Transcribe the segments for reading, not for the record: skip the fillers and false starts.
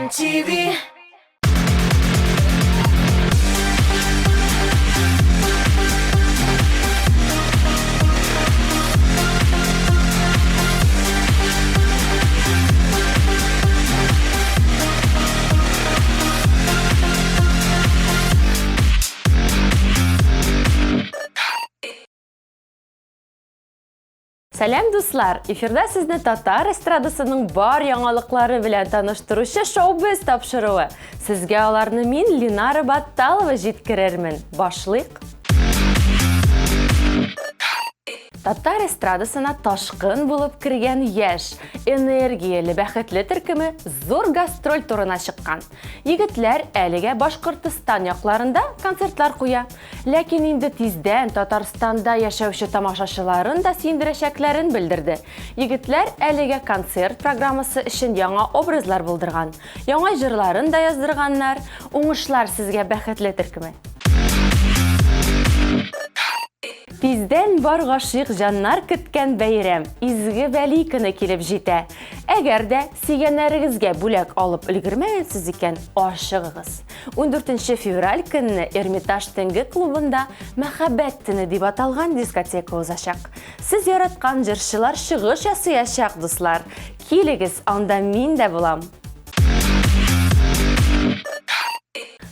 TMTV. Сәлам, дуслар! Эфирда сезне татар эстрадасының бар яңалыклары белән таныштыручы шоу-без тапшыруы. Сезгә аларны мин, Линара Батталова, җиткерермен. Башлыйк! Татар эстрадасына ташкын булып кергән яшь, энергияле, бәхетле төркеме зур гастроль турына чыккан. Егетләр әлегә Башкортстан якларында концертлар куя. Ләкин инде тиздән Татарстанда яшәүче тамашачыларын да сөендерәчәкләрен белдерде. Егетләр әлегә концерт программасы өчен яңа образлар булдырган. Яңа җырларын да яздырганнар. Уңышлар сезгә, бәхетле төркеме! Тиздән бар гашыйк җаннар көткән бәйрәм, Изге Вәли көне килеп җитә. Әгәр дә сөйгәннәрегезгә бүләк алып өлгермәгәнсез икән, ашыгыгыз. Ундүртенче февраль көнне Эрмитаж төнге клубында Мәхәббәт төне дип аталган дискотека узачак. Сез яраткан җырчылар чыгыш ясыячак, дуслар! Килегез, анда мин дә булам!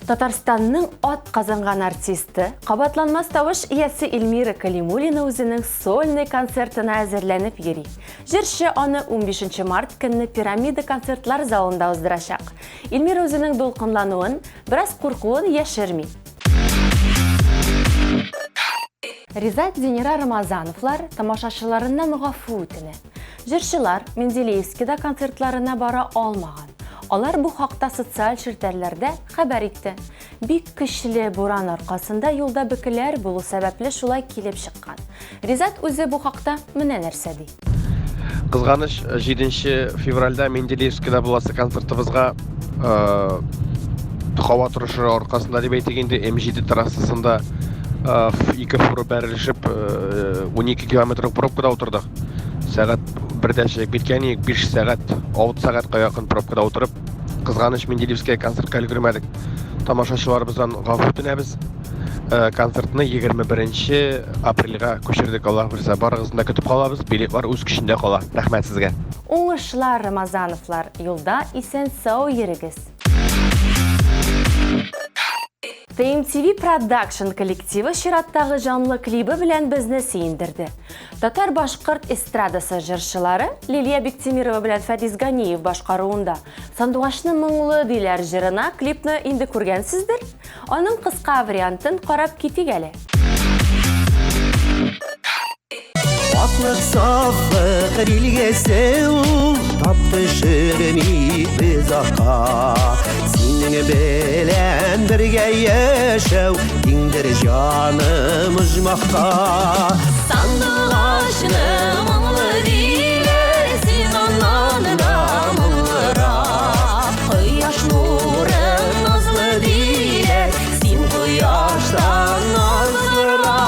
Татарстанның ат казанган артисты, кабатланмас тавыш иясе Эльмира Калимуллина үзенең сольный концертына әзерләнеп йөри. Җырчы аны 15 март көнне Пирамида концертлар залында уздырачак. Эльмира үзенең дулкынлануын, бераз куркуын яшерми. Ризат Зинира Рамазановлар тамашачыларыннан гафу үтенә. Җырчылар Менделеевскида концертларына бара алмаган. Алар бу хакта социаль челтәрләрдә хәбәр итте. Бик көчле буран аркасында юлда бөкеләр булу сәбәпле шулай килеп чыккан. Ризат үзе бу хакта менә нәрсә ди. Кызганыч, 7 февральдә Менделеевскида буласы концертыбызга э, һава торышы аркасында дип әйтик инде М7 трассасында э, ике фура бәрелешеп 12 э, километрлык пробкада утырдык. Сәгать бердә чыгып киткән идек, 5 сәгать, 6 сәгатькә якын пробкада утырып, кызганыч, Менделеевская концертка өлгермәдек. Тамашачыларыбыздан гафу үтенәбез. Э, концертны 21 апрельгә күчердек, Аллаһ бирсә. Барыгызны да көтеп калабыз, билетлар үз көчендә кала. Рәхмәт сезгә. Уңышлар, Рамазановлар! Юлда исән-сау йөрегез! TMTV Production коллективы чираттагы җанлы клибы белән безне сөендерде. Татар-башкорт эстрадасы җырчылары Лилия Биктимирова белән Фәдис Ганиев башкаруында Сандугачны моңлы диләр җырына клипны инде күргәнсездер? Аның кыска вариантын карап китик әле. Аклык, сафлык билгесе ул, тап төшерми озакка. Синең белән бергә яшәү тиңдер җаным оҗмахка. Сандугачны моңлы диләр, син аннан да моңлырак. Кояш нуры назлы диләр, син кояштан назлырак.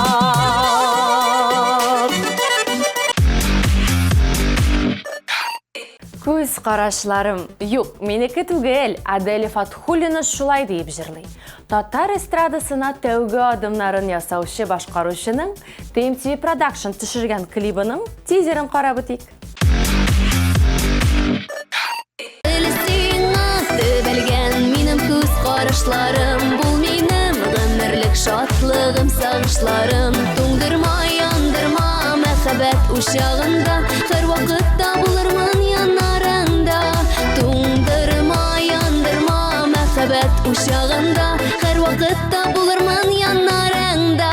Күз карашларым, юк, минеке түгел, Аделя Фатхуллина шулай диеп җырлый. Татар эстрадасына тәүге адымнарын ясаучы башкаручының TMTV Production төшергән клибының тизерын карап үтик. Әле сиңа төбәлгән минем күз карашларым, бул минем гомерлек шатлыгым, сагышларым. Туңдырма, яндырма мәхәббәт учагында, һәрвакытта булырмын яннарыңда. Туңдырма, яндырма мәхәббәт учагында, һәрвакытта булырмын яннарыңда.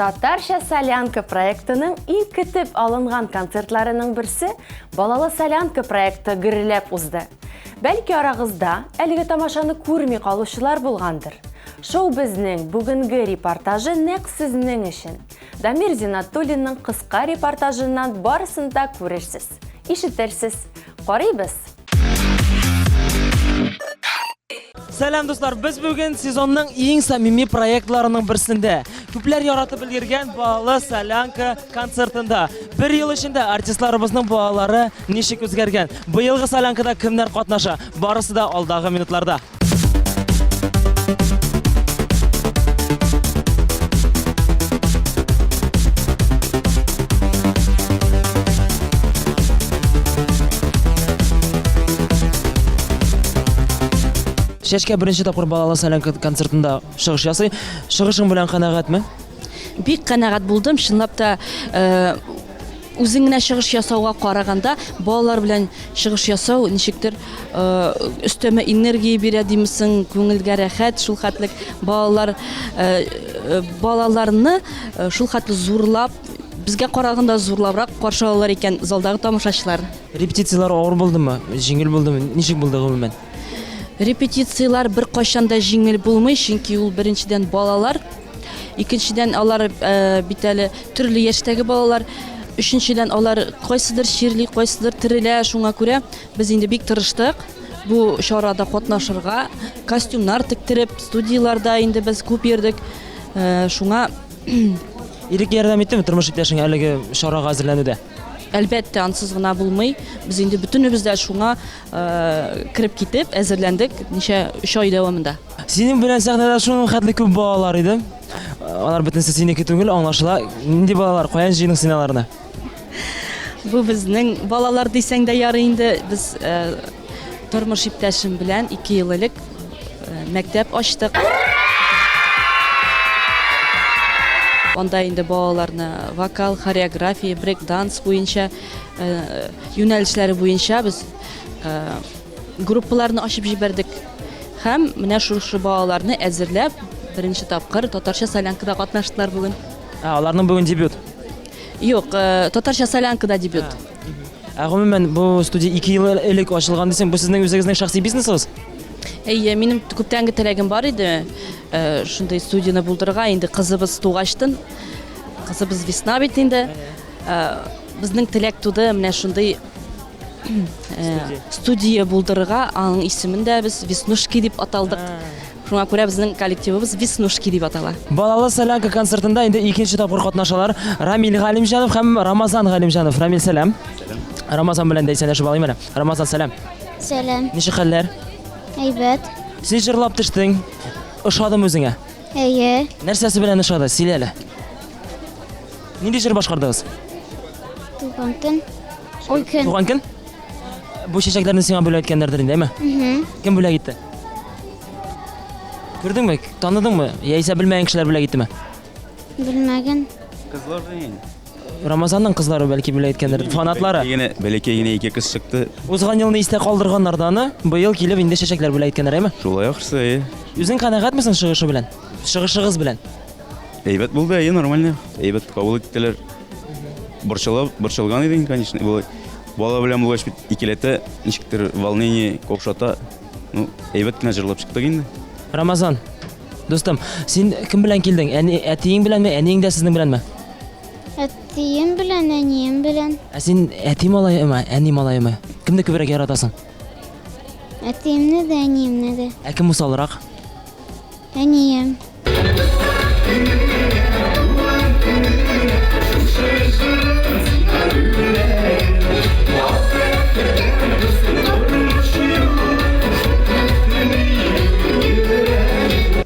Татарча солянка проектының иң көтеп алынган концертларының берсе Балалы солянка проекты гөрләп узды. Бәлки арагызда әлеге тамашаны күрми калучылар булгандыр. Шоу безнең бүгенге репортажы нәкъ сезнең өчен. Дамир Зинатуллинның кыска репортажыннан барысын да күрерсез, ишетерсез. Карыйбыз! Сәлам, дуслар! Без бүген сезонның иң самими проектларының берсендә. Күпләр яратып өлгергән Балалы солянка концертында. Бер ел эчендә артистларыбызның балалары ничек үзгәргән? Быелгы солянкада кемнәр катнаша? Барысы да алдагы минутларда. Чәчкә беренче тапкыр Балалы солянка концертында чыгыш ясый. Чыгышың белән канәгатьме? Бик канәгать булдым, чынлап та э, үзең генә чыгыш ясауга караганда балалар белән чыгыш ясау ничектер э, өстәмә энергия бирә димсең, күңелгә рәхәт, шул хәтлек балалар э, балаларны шул хәтле зурлап, безгә караганда зурлабрак каршы алалар икән залдагы тамашачылар. Репетицияләр авыр булдымы? Җиңел булдымы? Ничек булды гомумән? Репетицияләр беркайчан да җиңел булмый, чөнки ул беренчедән балалар, икенчедән алар э, бит әле төрле яшьтәге балалар, өченчедән алар кайсыдыр чирли, кайсыдыр терелә, шуңа күрә без инде бик тырыштык бу чарада катнашырга, костюмнар тектереп, студияләрдә инде без күп йөрдек, э, шуңа Ирек ярдәм иттеме тормыш иптәшең әлеге чарага әзерләнүдә? Әлбәттә, ансыз гына булмый. Без инде бөтенебез дә шуңа Кереп китеп, әзерләндек ничә өч ай дәвамында. Синең белән сәхнәдә шуның хәтле күп балалар иде. Алар бөтенесе синеке түгел, аңлашыла. Нинди балалар, каян җыйдың син аларны? Бу безнең балалар дисәң дә ярый инде. Без тормыш иптәшем белән 2 ел элек мәктәп ачтык. Анда инде балаларны вокал, хореография, брейк-данс буенча юнәлешләре буенча без группаларны ачып җибәрдек. Һәм менә шушы балаларны әзерләп, беренче тапкыр татарча солянкада катнаштылар бүген. Ә, аларның бүген дебют? Юк, татарча солянкада дебют. Ә гомумән, бу студия 2 ел элек ачылган дисең, бу сезнең үзегезнең шәхси бизнесыгыз? Әйе, минем күптәнге теләгем бар иде, шундый студияне булдырырга. Инде кызыбыз тугачтын, кызыбыз Весна бит инде. Безнең теләк туды менә шундый студия булдырырга, аның исемен дә без Веснушки дип аталдык. Шуңа күрә безнең коллективыбыз Веснушки дип атала. Балалы солянка концертында инде икенче тапкыр катнашалар Рамил Галимҗанов һәм Рамазан Галимҗанов. Рамил, сәлам. Рамазан белән дә исәнләшеп алыйм әле. Рамазан, сәлам. Сәлам. Ничек хәлләр? Әйбәт. Син җырлап төштең. Ошадымы үзеңә? Әйе. Нәрсәсе белән ошады? Сөйлә әле. Нинди җыр башкардыгыз? Туган көн. Ой, көн. Туган көн? Бу чәчәкләрне сиңа бүләк иткәннәрдер инде, әйме? Кем бүләк итте? Күрдеңме? Таныдыңмы? Яисә белмәгән кешеләр бүләк иттеме? Белмәгән. Кызлар да инде. Рамазанның кызлары бәлки бүләк иткәндер, фанатлары. Бәләкәй генә, бәләкәй генә ике кыз чыкты. Узган елны истә калдырганнар да аны, быел килеп инде чәчәкләр бүләк иткәннәр, әйме? Шулай ахрысы, әйе. Үзең канәгатьме соң чыгышы белән? Чыгышыгыз белән? Әйбәт булды, әйе, нормально. Әйбәт кабул иттеләр. Борчыла, борчылган идең, конечно. Болай бала белән булгач бит икеләтә ничектер волнение каушата. Ну, әйбәт кенә җырлап чыктык инде. Рамазан, дустым, син кем белән килдең? Әни, әтиең беләнме, әниең дә сезнең беләнме? Әтием белән, әнием белән. Ә син әти малаемы, әни малаемы? Кемне күбрәк яратасың? Әтиемне дә, әниемне дә. Ә кем усалрак? Әнием.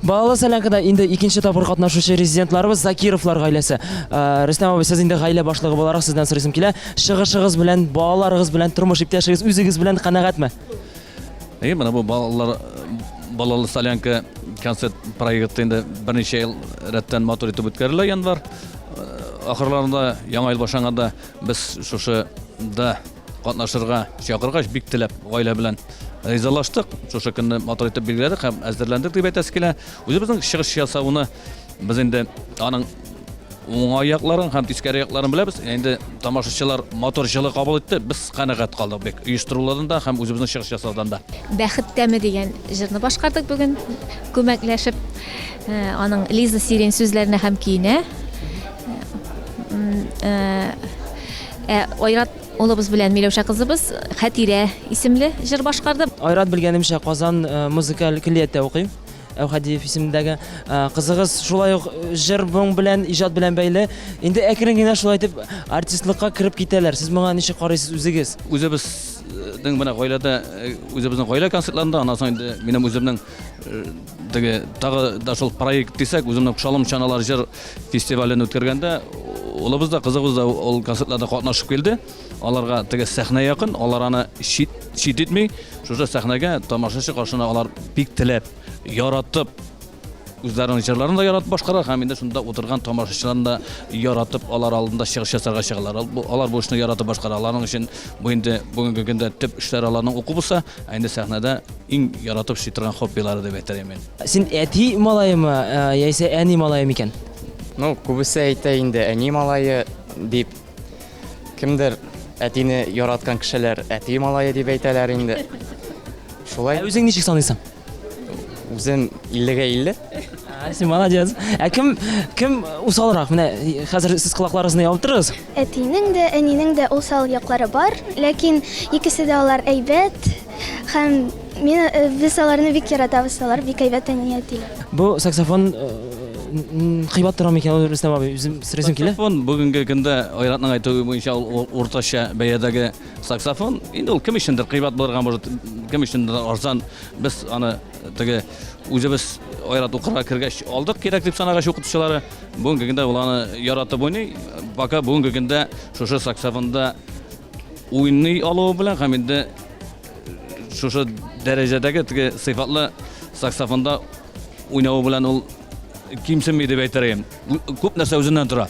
Балалы солянкада инде икенче тапкыр катнашучы резидентларыбыз Закировлар гаиләсе. Э, Рөстәм абый, сез инде гаилә башлыгы буларак сездән сорыйсым килә. Чыгышыгыз белән, балаларыгыз белән, тормыш иптәшегез, үзегез белән канәгатьме? Әйе, менә бу балалар балалы солянка концерт проекты инде берничә ел рәттән матур итеп үткәрелә январь э, ахырларында, яңа ел башланганда без шушы да катнашырга чакыргач, бик теләп гаилә белән ризалаштык. Шушы көнне матур итеп билгеләдек һәм әзерләндек дип әйтәсе килә. Үзебезнең чыгыш ясауны без инде аның уңай якларын һәм тискәре якларын беләбез. Инде тамашачылар матур җылы кабул итте. Без канәгать калдык бик оештырулардан да һәм үзебезнең чыгыш ясаудан да. Бәхет тәме дигән җырны башкардык бүген күмәкләшеп. Э, аның Лиза Сирин сүзләренә һәм көенә. Э, ә Айрат улыбыз белән Миләүшә кызыбыз Хәтирә исемле җыр башкарды. Айрат, белгәнемчә, Казан э, музыкаль көллияттә укый. Әүхәдиев исемендәге. Кызыгыз шулай ук җыр моң белән, иҗат белән бәйле. Инде әкрен генә шулай итеп артистлыкка кереп китәләр. Сез моңа ничек карыйсыз үзегез? Үзебезнең менә гаиләдә, үзебезнең гаилә концертларында, аннан соң инде минем үземнең теге тагы да шул проект дисәк, үземнең Пшалым чаналар җыр фестивален үткәргәндә, улыбыз да, кызыбыз да ул концертларда катнашып килде. Аларга теге сәхнә якын, алар аны чит, чит итми. Шушы сәхнәгә тамашачы каршына алар бик теләп, яратып, үзләренең җырларын да яратып башкара һәм инде шунда утырган тамашачыларны да яратып алар алдында чыгыш ясарга чыгалар. Алар бу эшне яратып башкара. Аларның өчен бу инде бүгенге көндә төп эшләре аларның уку булса, ә инде сәхнәдә иң яратып эшли торган хоббилары дип әйтер идем мин. Син әти малаемы, яисә әни малае микән? Ну, күбесе әйтә инде әни малае дип. Кемдер әтине яраткан кешеләр әти малае дип әйтәләр инде. Шулай. Ә үзең ничек саныйсың? Үзем 50-гә 50. Ә, син молодец. Ә кем кем усалрак? Менә хәзер сез колакларыгызны ябып торыгыз. Әтинең дә, әнинең дә усал яклары бар, ләкин икесе дә алар әйбәт һәм мин э, без аларны бик яратабыз, алар бик әйбәт әни әтиләр. Бу саксофон э, кыйбат тора микән ул Рөстәм абый? Үзем сорыйсым килә. Саксофон бүгенге көндә Айратның әйтүе буенча ул уртача бәядәге саксофон. Инде ул кем өчендер кыйбат булырга может, кем өчендер арзан. Без аны теге үзебез Айрат укырга кергәч алдык, кирәк дип санагач укытучылары. Бүгенге көндә ул аны яратып уйный. Пока бүгенге көндә шушы саксофонда уйный алуы белән һәм инде шушы дәрәҗәдәге теге сыйфатлы саксофонда уйнавы белән ул кимсенми дип әйтер идем. Күп нәрсә үзеннән тора.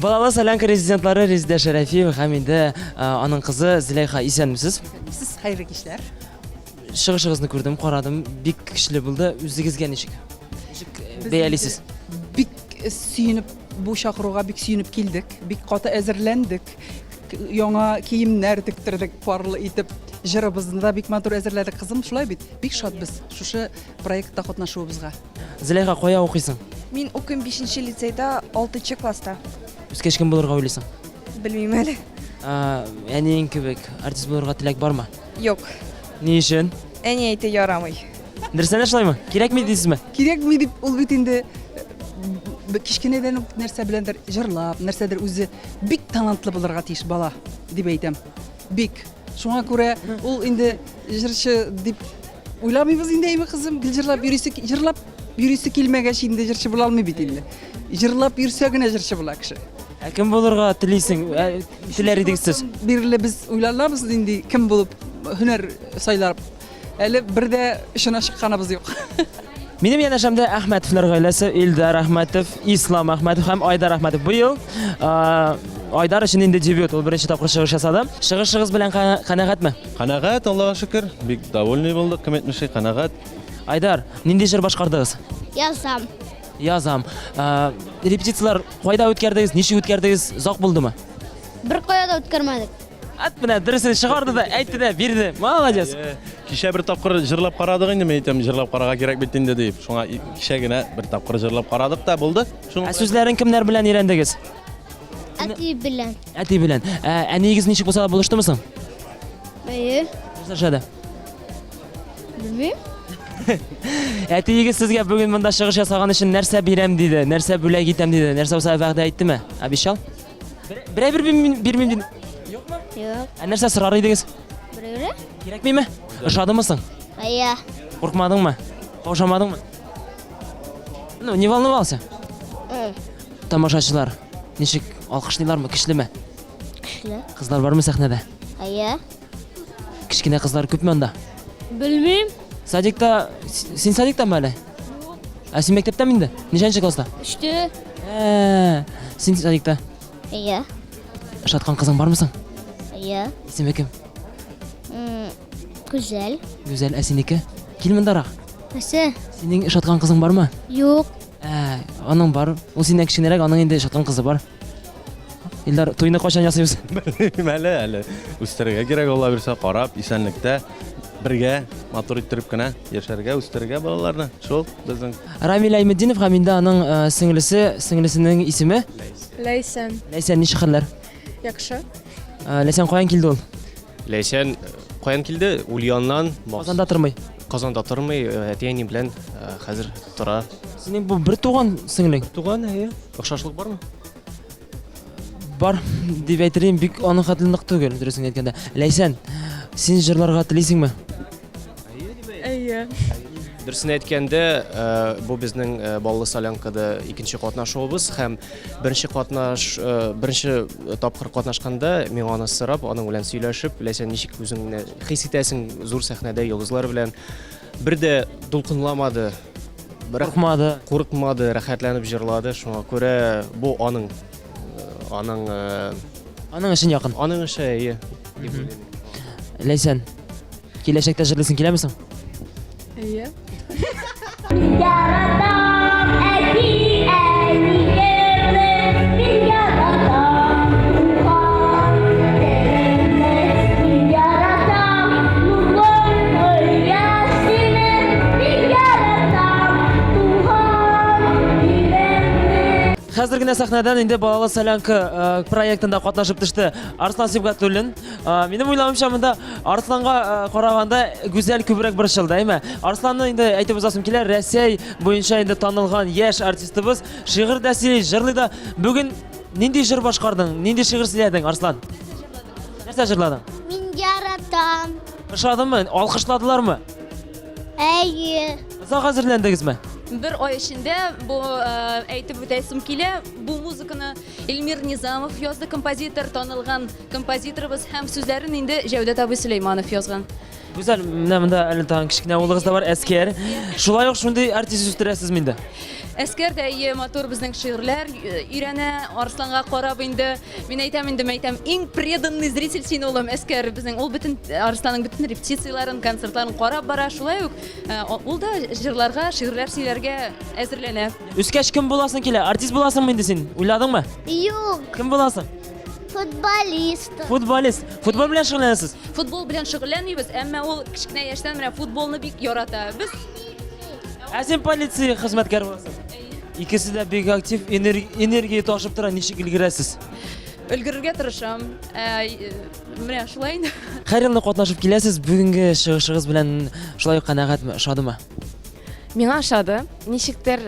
Балалы солянка резидентлары Резидә Шәрәфиева һәм инде аның кызы Зөләйха исәнмесез. Сез хәерле кичләр. Чыгышыгызны күрдем, карадым, бик көчле булды. Үзегезгә ничек? Ничек бәялисез? Бик сөенеп, бу чакыруга бик сөенеп килдек. Бик каты әзерләндек. Яңа киемнәр тектердек, парлы итеп. Җырыбызны да бик матур әзерләдек, кызым, шулай бит? Бик шатбыз шушы проектта катнашуыбызга. Зөләйха, кая укыйсың? Мин укыйм 5 лицейда, 6 класста. Үскәч кем булырга уйлыйсың? Белмим әле. Әниең кебек артист булырга теләк бармы? Юк. Ни өчен? Әни әйтә ярамый. Дөрестән дә шулаймы? Кирәкми дисезме? Кирәкми дип, ул бит инде э, кечкенәдән үк нәрсә беләндер җырлап, нәрсәдер үзе бик талантлы булырга тиеш бала дип әйтәм. Бик. Шуңа күрә ул инде җырчы дип уйламыйбыз инде, әйме кызым, гел җырлап йөрисе, җырлап йөрисе килмәгәч инде җырчы була алмый бит инде. Җырлап йөрсә генә җырчы була кеше. Ә кем булырга телисең? Ә, теләр идегез сез? Бирле без уйланабыз нинди кем булып һөнәр сайлап. Әле бер дә очына чыкканыбыз юк. Минем янәшәмдә Әхмәтовлар гаиләсе Илдар Әхмәтов, Ислам Әхмәтов һәм Айдар Әхмәтов. Быел Айдар өчен инде дебют, ул беренче тапкыр чыгыш ясады. Чыгышыгыз белән канәгатьме? Канәгать, Аллага шөкер. Бик довольный булдык, кем әйтмешли, канәгать. Айдар, нинди җыр башкардыгыз? Язам. Язам. Репетицияләр кайда үткәрдегез, ничек үткәрдегез, озак булдымы? Бер кая да үткәрмәдек. Ат менә дөресен чыгарды да, әйтте дә, бирде. Молодец. Кичә бер тапкыр җырлап карадык инде, мин әйтәм, җырлап карарга кирәк бит инде дип. Шуңа кичә генә бер тапкыр җырлап карадык та булды. Шуның Ә сүзләрен кемнәр белән өйрәндегез? Әти белән. Әти белән. Ә әниегез ничек булса да булыштымы соң? Әйе. Нәрсә эшләде? Белмим. Әтиегез сезгә бүген монда чыгыш ясаган өчен нәрсә бирәм диде, нәрсә бүләк итәм диде, нәрсә булса вәгъдә иттеме? Обещал? Берәй бер бирмим диде. Юкмы? Юк. Ә нәрсә сорар идегез? Берәүре? Кирәкмиме? Ошадымы соң? Әйе. Куркмадыңмы? Каушамадыңмы? Ну, не волновался? Тамашачылар ничек алкышлыйлармы, көчлеме? Көчле. Кызлар бармы сәхнәдә? Әйе. Кечкенә кызлар күпме анда? Белмим. Садикта, син садиктамы әле? Ә син мәктәптәме инде? Ничәнче класста? Өчтә. Ә, син садикта. Әйе. Ошаткан кызың бармы соң? Әйе. Исеме кем? Гүзәл. Гүзәл, ә синеке? Кил мондарак. Нәрсә? Синең ошаткан кызың бармы? Юк. Ә, аның бар. Ул синнән кечкенәрәк, аның инде ошаткан кызы бар. Илдар, туйны кайчан ясыйбыз? Белмим әле, әле үстерергә кирәк, Алла бирсә, карап, исәнлектә бергә. Матур иттереп кенә яшәргә, үстерергә балаларны. Шул безнең. Рамил Әйметдинов һәм инде аның э, сеңлесе, сеңлесенең исеме? Ләйсән. Ләйсән, ничек хәлләр? Яхшы. Э, Ләйсән каян килде ул? Ләйсән каян килде? Ульяннан. Казанда тормый. Казанда тормый, әти-әни белән хәзер тора. Синең бу бер туган сеңлең? Туган, әйе. Охшашлык бармы? Бар, дип әйтер идем, бик аның хәтле нык түгел, дөресен әйткәндә. Ләйсән, син җырларга телисеңме? Әйе. Дөресен әйткәндә, э, бу безнең э, Баллы солянкада икенче катнашуыбыз һәм беренче катнаш э, беренче тапкыр катнашканда мин аны сорап, аның белән сөйләшеп, Ләйсән, ничек үзеңне хис итәсең зур сәхнәдә йолдызлар белән? Бер дә дулкынламады. Курыкмады. Курыкмады, рәхәтләнеп җырлады. Шуңа күрә бу аның аның аның өчен якын. Аның эше, әйе. Дип уйлыйм. Ләйсән, киләчәктә җырлыйсың киләме соң? Әйе. Яратам әти әниемне, мин яратам туган телемне, мин яратам нурлы кояш сине, мин яратам туган илемне. Хәзер генә сәхнәдән инде Балалы солянка э, проектында катнашып төште Арслан Сибгатуллин. Э, минем уйлавымча, монда Арсланга э, караганда Гүзәл күбрәк борчылды, әйме? Арсланны инде әйтеп узасым килә, Рәсәй буенча инде танылган яшь артистыбыз, шигырь дә сөйли, җырлый да. Бүген нинди җыр башкардың, нинди шигырь сөйләдең, Арслан? Нәрсә җырладың? Мин яратам. Ошадымы? Алкышладылармы? Әйе. Озак әзерләндегезме? Бер ай эчендә бу әйтеп үтәсем килә, бу музыканы Эльмир Низамов язды, композитор, танылган композиторыбыз һәм сүзләрен инде Җәүдәт абый Сөләйманов язган. Гүзәл, менә монда әле тагын кечкенә улыгыз да бар, Әскәр. Шулай ук шундый артист үстерәсезме инде? Әскәр дә әйе, матур безнең шигырьләр өйрәнә, Арсланга карап инде. Мин әйтәм инде, мәйтәм, иң преданный зритель син, улым, Әскәр безнең. Ул бөтен Арсланның бөтен репетицияләрен, концертларын карап бара. Шулай ук э, ул да җырларга, шигырьләр сөйләргә әзерләнә. Үскәч кем буласың килә? Артист буласыңмы инде син? Уйладыңмы? Юк. Кем буласың? Футболист. Футболист. Футбол белән шөгыльләнәсез? Футбол белән шөгыльләнмибез, әмма ул кечкенә яшьтән менә футболны бик ярата. Без Ә син полиция хезмәткәре буласың? Икесе дә бик актив, энергия ташып тора, ничек өлгерәсез? Өлгерергә тырышам. Ә, менә шулай инде. Һәр елны катнашып киләсез, бүгенге чыгышыгыз белән шулай ук канәгатьме, ошадымы? Миңа ошады. Ничектер,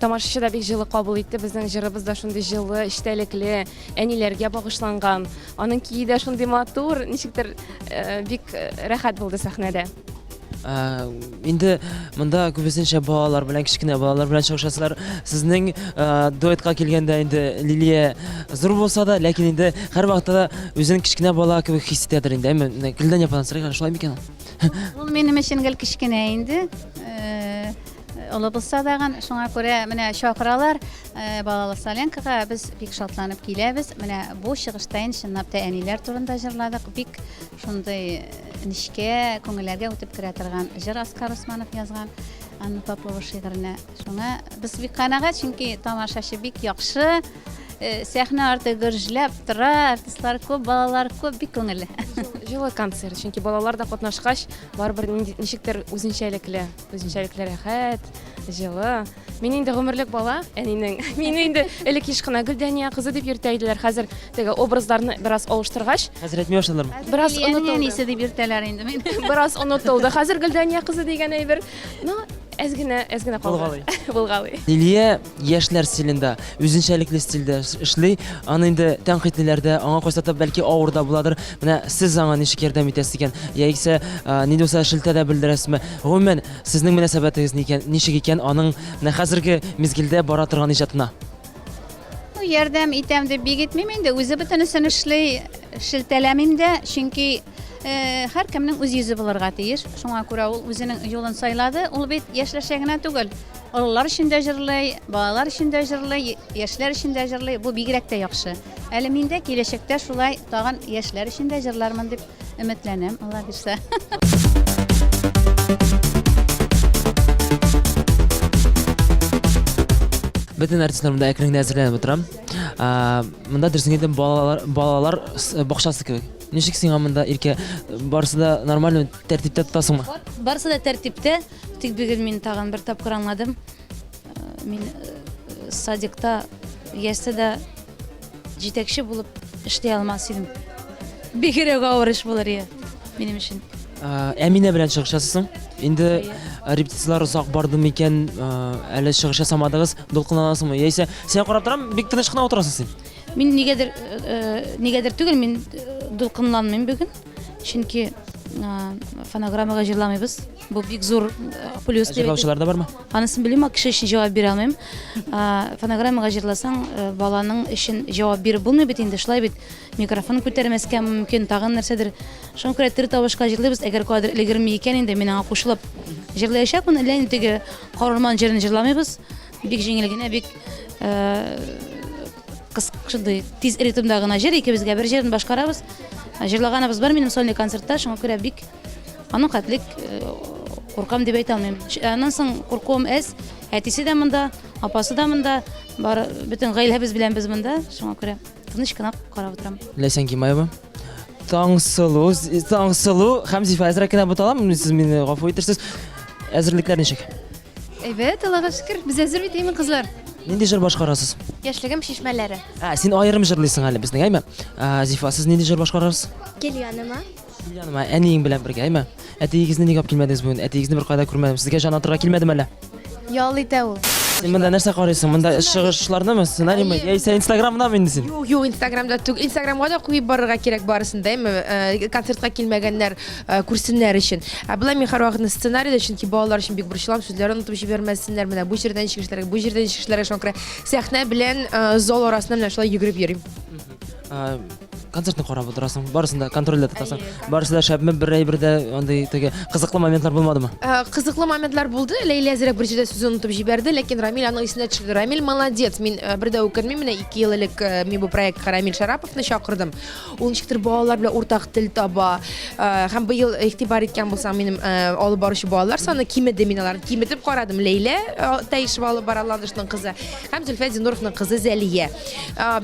тамашачы да бик җылы кабул итте. Безнең җырыбыз да шундый җылы, эчтәлекле, әниләргә багышланган. Аның кие дә шундый матур, ничектер бик рәхәт булды сәхнәдә. Ә, инде монда күбесенчә балалар белән, кечкенә балалар белән чыгышасызлар. Сезнең ә, дуэтка килгәндә инде Лилия зур булса да, ләкин инде һәрвакытта да үзен кечкенә бала кебек хис итәдер инде, әйме? Менә Гөлдән ападан сорыйк әле, шулай микән ул? Ул минем өчен гел кечкенә инде. Э, олы булса дагын, шуңа күрә менә чакыралар э, балалы солянкага, без бик шатланып киләбез. Менә бу чыгышта инде чынлап та әниләр турында җырладык. Бик Шундый нечкә, күңелләргә үтеп керә торган җыр Аскар Усманов язган Анна Попова шигыренә. Шуңа без бик канәгать, чөнки тамашачы бик яхшы, э, сәхнә арты гөрләп тора, артистлар күп, балалар күп, бик күңелле. Җылы концерт, чөнки балалар да катнашкач, барыбер ничектер үзенчәлекле, үзенчәлекле рәхәт, җылы. Мин инде гомерлек бала, әнинең. Мине инде элек еш кына Гөлдәния кызы дип йөртә иделәр. Хәзер теге образларны бераз алыштыргач, Хәзер әйтми башладылармы? Бераз онытылды. Әнисе дип йөртәләр инде мине. Бераз онытылды. Хәзер Гөлдәния кызы дигән әйбер, ну, әз генә, әз генә калды. Булгалый. Булгалый. Лилия яшьләр стилендә, үзенчәлекле стильдә эшли. Аны инде тәнкыйтьлиләр дә, аңа кайсата бәлки авыр да буладыр. Менә сез аңа ничек ярдәм итәсез икән? Яисә нинди булса шелтә дә белдерәсезме? Гомумән, Сезнең мөнәсәбәтегез никән, ничек икән аның менә хәзерге мизгелдә бара торган иҗатына? Ну, ярдәм итәм дип бик итмим инде, үзе бөтенесен эшли, шелтәләмим дә, чөнки э, һәркемнең үз йөзе булырга тиеш. Шуңа күрә ул үзенең юлын сайлады. Ул бит яшьләрчә генә түгел. Олылар өчен дә җырлый, балалар өчен дә җырлый, яшьләр өчен дә җырлый. Бу бигрәк тә яхшы. Әле мин дә киләчәктә шулай тагын яшьләр өчен дә җырлармын дип Өметләнәм, Алла бирсә. Бөтен артистлар монда әкрен генә әзерләнеп утыра. Монда дөресен әйтәм, балалар, балалар бакчасы кебек. Ничек сиңа монда, Иркә? Барысы да нормально, тәртиптә тотасыңмы? Барысы да тәртиптә. Тик бүген мин тагын бер тапкыр аңладым. Мин садикта, яследә җитәкче булып эшли алмас идем. Бигрәк авыр эш булыр иде минем өчен. Әминә белән чыгыш ясыйсың. Инде репетицияләр озак барды микән, әле чыгыш ясамадыгыз, дулкынланасыңмы? Яисә сиңа карап торам, бик тыныч кына утырасың син. Мин нигәдер, нигәдер түгел, мин дулкынланмыйм бүген. Чөнки фонограммага җырламыйбыз. Бу бик зур плюс дип. Җырлаучылар да бармы? Анысын белмим, кеше өчен җавап бирә алмыйм. Фонограммага җырласаң, баланың өчен җавап биреп булмый бит инде, шулай бит. Микрофон күтәрмәскә мөмкин, тагын нәрсәдер. Шуңа күрә тере тавышка җырлыйбыз. Әгәр кадер өлгерми икән инде, мин аңа кушылып җырлаячакмын. Әллә инде теге Карурман җырын җырламыйбыз. Бик җиңел генә, бик кыс шундый тиз ритмда гына җыр, икебезгә бер җырын башкарабыз. Җырлаганыбыз бар минем сольный концертта, шуңа күрә бик аның хәтлек куркам дип әйтә алмыйм. Аннан соң куркуым әз. Әтисе дә монда, апасы да монда, бар бөтен гаиләбез белән без монда, шуңа күрә тыныч кына карап утырам. Ләйсән Гимаева. Таңсылу, Таңсылу һәм Зифа әзрәк кенә буталам, сез мине гафу итерсез. Әзерлекләр ничек? Әйбәт, Аллага шөкер. Без әзер бит, әйме, кызлар? Нинди җыр башкарасыз? Яшьлегем чишмәләре. Ә, син аерым җырлыйсың әле безнең, әйме? Ә, Зифа, сез нинди җыр башкарасыз? Кил яныма. Кил яныма, әниең белән бергә, әйме? Әтиегезне нигә алып килмәдегез бүген? Әтиегезне беркайда күрмәдем. Сезгә җан атырга килмәдеме әллә? Ял итә ул. Син монда нәрсә карыйсың? Монда чыгышларнымы, сценариймы? Яисә Инстаграмнамы инде син? Юк, юк, Инстаграмда түгел. Инстаграмга да куеп барырга кирәк барысын да, әйме? Концертка килмәгәннәр күрсеннәр өчен. Ә болай мин һәрвакытны сценарийда, чөнки балалар өчен бик борчылам, сүзләрен онытып җибәрмәсеннәр. Менә бу җирдән ничек эшләргә, бу җирдән ничек эшләргә, шуңа күрә сәхнә белән зал арасында менә шулай йөгереп йөрим. Концертны карап утырасың, барысын да контрольдә тотасың. Барысы да шәпме, бер әйбер дә андый теге кызыклы моментлар булмадымы? Кызыклы моментлар булды. Ләйлә әзрәк бер җирдә сүзен онытып җибәрде, ләкин Рамил аның исенә төшерде. Рамил молодец. Мин бер дә үкенмим. Менә 2 ел элек мин бу проектка Рамил Шараповны чакырдым. Ул ничектер балалар белән уртак тел таба. Һәм быел игътибар иткән булсаң, минем алып баручы балалар саны кимеде. Мин аларны киметеп карадым. Ләйлә Таишева алып бара, Ландышның кызы, һәм Зөлфәт Зиннуровның кызы Зәлия.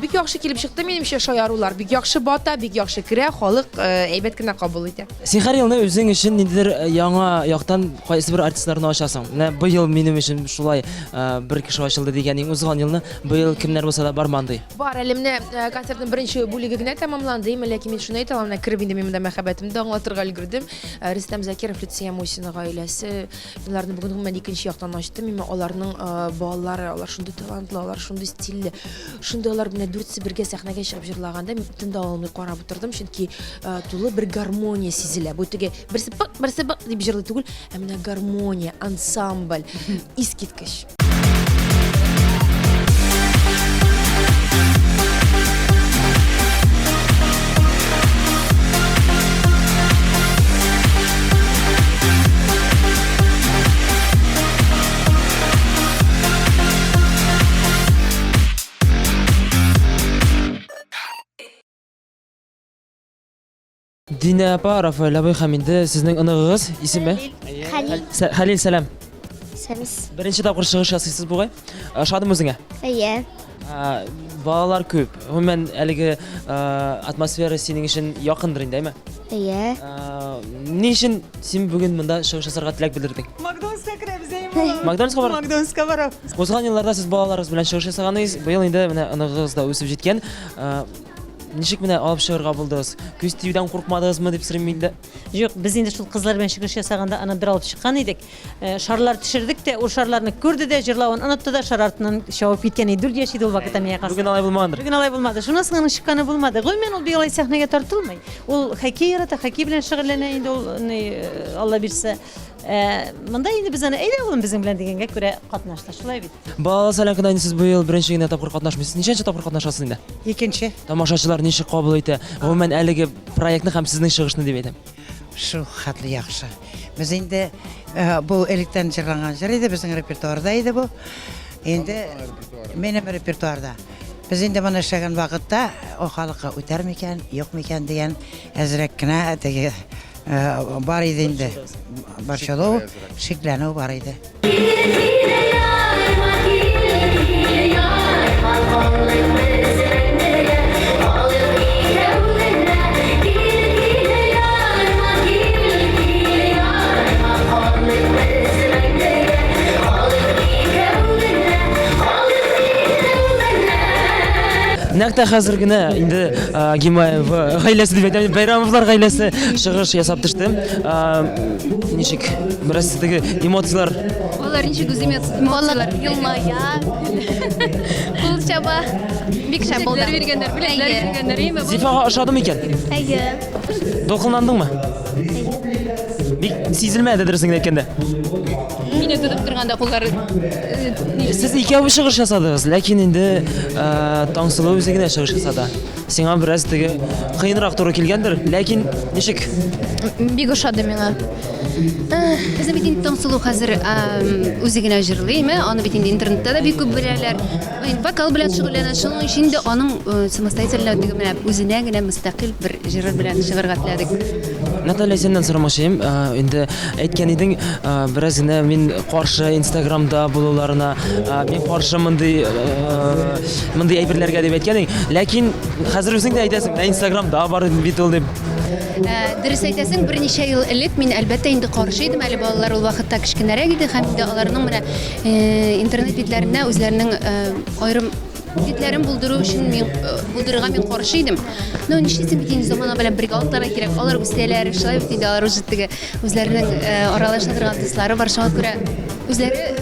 Бик яхшы килеп чыкты минемчә шаярулар. Бик яхшы бата, бик яхшы керә, халык әйбәт кенә кабул итә. Син һәр елны үзең өчен ниндидер яңа яктан кайсы бер артистларны ачасың. Менә быел минем өчен шулай бер кеше ачылды дигәнең узган елны, быел кемнәр булса да бармы андый? Бар, әле менә концертның беренче бүлеге генә тәмамланды, именно, ләкин мин шуны әйтә алам, менә кереп инде мин монда мәхәббәтемне дә аңлатырга өлгердем. Рөстәм Закиров, Люция Мусина гаиләсе, Мин аларны бүген гомумән икенче яктан ачтым. Мин аларның балалары, алар шундый талантлы, алар шундый стильле. Шундый алар менә дүртесе бергә сәхнәгә чыгып җырлаганда мин тын да алмый карап утырдым, чөнки тулы бер гармония сизелә. Бу теге берсе пык, берсе бык дип җырлый түгел, ә менә гармония, ансамбль, искиткеч. Динә апа, Рафаэль абый һәм инде сезнең оныгыгыз исеме? Хәлил. Хәлил, сәлам. Сәмис. Беренче тапкыр чыгыш ясыйсыз бугай. Ошадымы үзеңә? Әйе. Балалар күп. Гомумән, әлеге атмосфера синең өчен якындыр инде, әйме? Әйе. Ни өчен син бүген монда чыгыш ясарга теләк белдердең? Макдональдска керәбез, әйе, балам. Макдональдска барып? Макдональдска барабыз. Узган елларда сез балаларыгыз белән чыгыш ясаган идегез. Быел инде менә оныгыгыз да үсеп җиткән. Ничек менә алып чыгарга булдыгыз? Күз тиюдән куркмадыгызмы дип сорыйм инде. Юк, без инде шул кызлар белән чыгыш ясаганда аны бер алып чыккан идек. Э, шарлар төшердек тә, ул шарларны күрде дә, җырлавын онытты да, шар артыннан чабып киткән иде. 4 яшь иде ул вакытта миңа калса. Бүген алай булмагандыр. Бүген алай булмады. Шуннан соң аның чыкканы булмады. Гомумән, ул бик алай сәхнәгә тартылмый. Ул хоккей ярата, хоккей белән шөгыльләнә инде ул, ни, э, Алла бирсә. Ә, монда инде без аны әйдә улым безнең белән дигәнгә күрә катнашты. Шулай бит. Балалы солянкада инде сез быел беренче генә тапкыр катнашмыйсыз. Ничәнче тапкыр катнашасыз инде? Икенче. Тамашачылар ничек кабул итә? Гомумән, әлеге проектны һәм сезнең чыгышны дип әйтәм. Шул хәтле яхшы. Без инде э, бу электән җырланган җыр иде, безнең репертуарда иде бу. Инде минем репертуарда. Без инде моны эшләгән вакытта, о халыкка үтәр микән, юк микән дигән әзрәк кенә теге э, бар иде инде. Борчылу, шикләнү бар иде. Нәкъ тә хәзер генә инде Гимаев гаиләсе дип әйтәм, Бәйрәмовлар гаиләсе чыгыш ясап төште. Ничек? Бераз теге эмоцияләр. Алар ничек үз эмоцияләр? Елмая. Кул чаба. Бик шәп булды. Бүләкләр биргәннәр, бүләкләр биргәннәр, әйеме? Зифага ошады микән? Әйе. Дулкынландыңмы? Бик сизелмәде дөресен генә әйткәндә. Мине тотып торганда куллары Сез икәү чыгыш ясадыгыз, ләкин инде Таңсылу үзе генә чыгыш ясады. Сиңа бераз теге кыенрак туры килгәндер, ләкин ничек? Бик ошады миңа. Безнең бит инде Таңсылу хәзер үзе генә җырлый, әйме? Аны бит инде интернетта да бик күп беләләр. Вокал белән шөгыльләнә. Шуның өчен инде аның самостоятельно теге менә үзенә генә мөстәкыйль бер җыры белән чыгарга теләдек. Наталья, синнән сорамакчы идем. Инде әйткән идең, бераз генә мин каршы Инстаграмда булуларына, мин каршы мондый мондый әйберләргә дип әйткән идең. Ләкин хәзер үзең дә әйтәсең, менә Инстаграмда бар бит ул дип. Дөрес әйтәсең, берничә ел элек мин әлбәттә инде каршы идем, әле балалар ул вакытта кечкенәрәк иде һәм инде аларның менә интернет битләренә үзләренең аерым битләрен булдыру өчен мин булдырырга мин каршы идем. Но нишлисең бит инде замана белән бергә атларга кирәк. Алар үсәләр, шулай бит инде алар уже теге үзләренең аралаша торган дуслары бар, шуңа күрә үзләре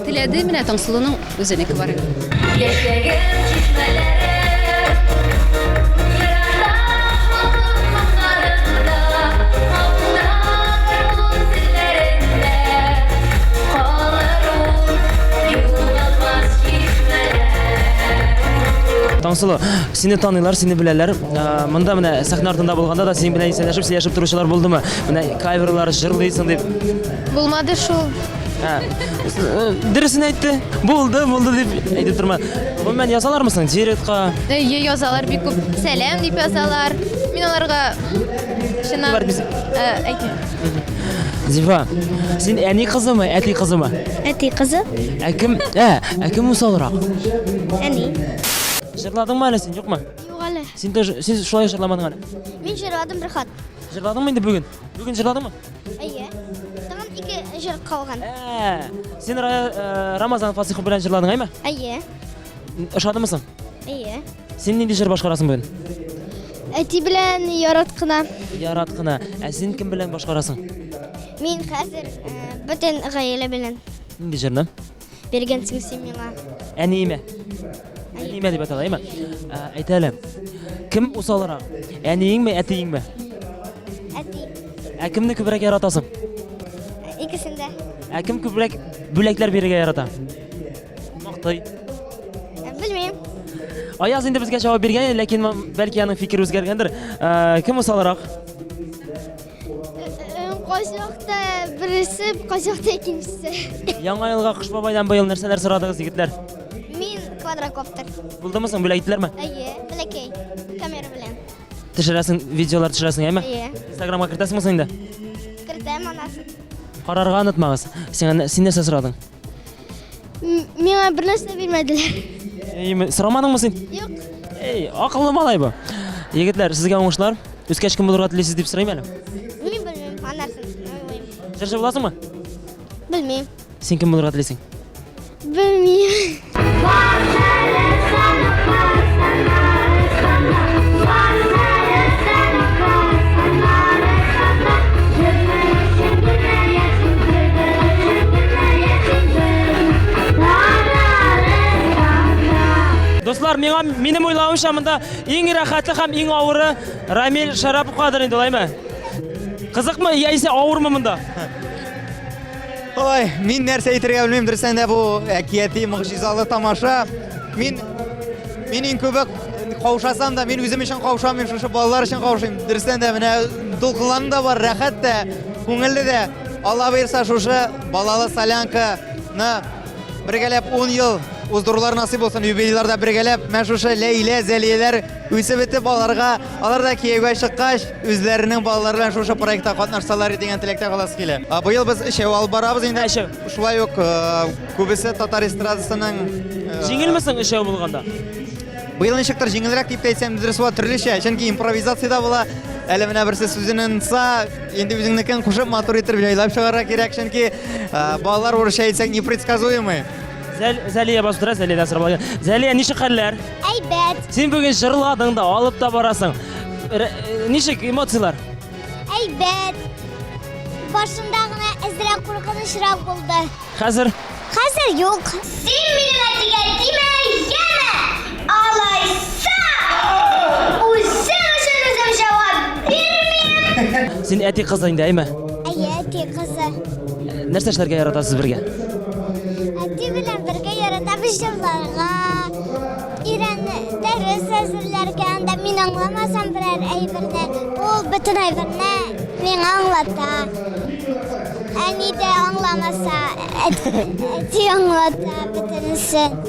теләде, менә Таңсылуның үзенеке бар. Яшьлегем чишмәләре Таңсылу, сине таныйлар, сине беләләр. Монда менә сәхнә артында булганда да синең белән исәнләшеп, сөйләшеп торучылар булдымы? Менә каверлар җырлыйсың дип. Булмады шул. Дөресен әйтте. Булды, булды дип әйтеп торма. Гомумән язалармы соң директка? Әйе, язалар бик күп. Сәлам дип язалар. Мин аларга чыннан әйтмим. Зифа, син әни кызымы, әти кызымы? Әти кызы. Ә кем, ә, ә кем усалрак? Әни. Җырладыңмы әле син, юкмы? Юк әле. Син тоже, син шулай җырламадың әле. Мин җырладым бер хат. Җырладыңмы инде бүген? Бүген җырладыңмы? Әйе. Тагын ике җыр калган. Ә, син э, Рамазан Фасихов белән җырладың, әйме? Әйе. Ошадымы соң? Әйе. Син нинди җыр башкарасың бүген? Әти белән ярат кына. Ярат кына. Ә син кем белән башкарасың? Мин хәзер э, бөтен гаилә белән. Нинди җырны? Биргәнсең син миңа. Әниемә. Әниемә дип атала, әйме? Ә, Әйт әле. Кем усалрак? Әниеңме, әтиеңме? Әти. Ә кемне күбрәк яратасың? Икесен дә. Ә кем күбрәк бүләкләр бирергә ярата? Мактый. Белмим. Аяз инде безгә җавап биргән иде, ләкин бәлки аның фикере үзгәргәндер. Ә, Кем усалрак? Кайсы вакытта берсе, кайсы вакытта икенчесе. Яңа елга Кыш бабайдан быел нәрсәләр сорадыгыз, егетләр? Мин квадрокоптер. Булдымы соң, бүләк иттеләрме? Әйе, бәләкәй камера белән. Төшерәсең, видеолар төшерәсең, әйме? Әйе. Инстаграмга кертәсеңме соң инде? Кертәм анасын. Карарга онытмагыз. Сиңа син нәрсә сорадың? Миңа бер нәрсә бирмәделәр. Әйме, сорамадыңмы син? Юк. Эй, акыллы малай бу. Егетләр, сезгә уңышлар. Үскәч кем булырга телисез дип сорыйм әле. Мин белмим, анарсын уйлыйм. Җырчы буласыңмы? Белмим. Син кем булырга телисең? Белмим. Дуслар, миңа минем уйлавымча монда иң рәхәте һәм иң авыры Рамил Шараповкадыр инде, алаймы? Кызыкмы яисә авырмы монда? Ой, мин нәрсә әйтергә белмим, дөрестән дә бу әкияти, могҗизалы тамаша. Мин мин иң күбе каушасам да, мин үзем өчен каушамыйм, шушы балалар өчен каушыйм. Дөрестән дә менә дулкынлану да бар, рәхәт тә, күңелле дә. Алла боерса, шушы балалы солянканы бергәләп 10 ел уздырулар насыйп булсын, юбилейларда бергәләп, менә шушы Ләйлә, Зәлияләр үсеп бетеп, аларга, алар да кияүгә чыккач, үзләренең балалары белән шушы проектта катнашсалар дигән теләктә каласы килә. Быел без өчәү алып барабыз инде. Өчәү. Шулай ук күбесе татар эстрадасының Җиңелме соң өчәү булганда? Быел ничектер җиңелрәк дип тә әйтсәм дөрес була, төрлечә, чөнки импровизация дә була. Әле менә берсе сүзен онытса, инде үзеңнекен кушып матур итеп җайлап чыгарырга кирәк, чөнки балалар урысча әйтсәк непредсказуемый. Зәл, Зәлия басып тора, Зәлиядән сорап алайык. Зәлия, ничек хәлләр? Әйбәт. Әйбәт. Син бүген җырладың да, алып та барасың. Э, ничек эмоцияләр? Әйбәт. Башында гына әзрәк куркынычрак булды. Хәзер? Хәзер юк. Син минем әтигә тимә, яме! Алайса! Үзем өчен үзем җавап бирмим! Син әти кызы инде, әйме? Әйе, әти кызы. Нәрсә эшләргә яратасыз бергә? Әти белән бергә яратабыз җырларга, өйрән дәрес әзерләргә, анда мин аңламасам берәр әйберне, ул бөтен әйберне миңа аңлата. Әни дә аңламаса, әти аңлата бөтенесен.